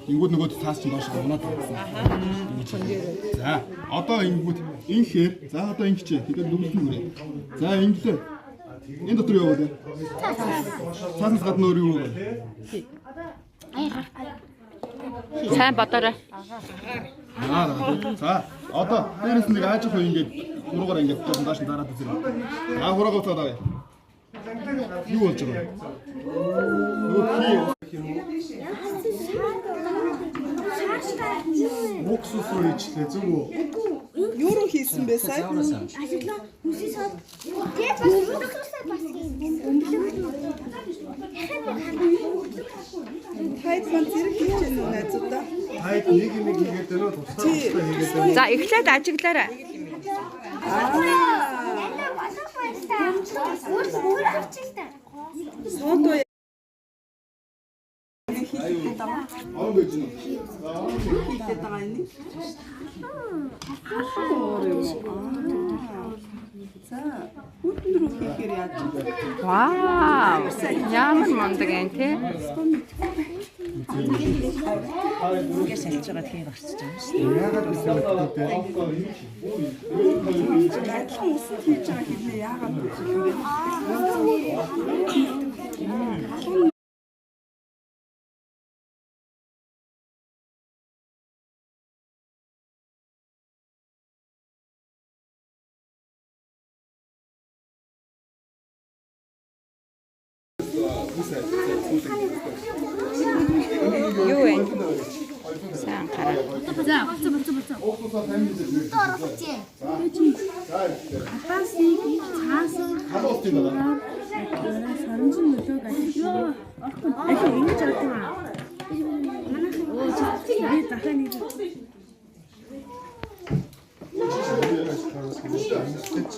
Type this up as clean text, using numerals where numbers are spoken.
Ингүүд нөгөө цаас чинь доош унаад байсан. За одоо ингүүд инхээр за одоо ингэчээ. Тэгээд нүгэлтэн хүрээ. За инглээ. Энэ дотор юу вэ? Цааснаас гадна өөр юу вэ? Сайн бодоорой. Аа за одоо дээрэс нэг аажих уу ингээд хуруугаар ингээд жоохон доош нь дараад үзье. За хуруугаа уцаад авъя. Юу болж байгаа вэ? Нөгөө хий Уксус руу ичлээ зөв үү? Юу руу хийсэн бэ сая? Ажиглаа хүсээ сод. Тэгээд бас уксусаа бас өмблөх. Тайд маань зэрэг хийж гэнэ үү найзуудаа? Тайд нэг юм хийгээд байна уу? Тусдаа тусдаа хийгээд байна уу? За эхлээд ажиглаарай. Нандаа болох байж та. Өөр өөр авчих та. Содоо орон байж байна. хийгээд байгаа юм. Өөр юм уу? За, хүтэн рүү хийхээр яаж вэ? Вау! Ямар мундаг юм те. Ингээд шалж байгаа тхийг гарчиж байгаа юм шүү дээ. Яагаад гэсэн үг те? Адилхан усанд хийж байгаа хэрнээ яагаад вэ юм бэ? Юу вэ? Сайн хараа. Уксусаа сайн мэдээ. Оруулах. За халуун ус юм байна. Сарамжин нөлөөг ажиглаа. Ахи ингэж авдаг юм. Би захаа нэг Амжилт.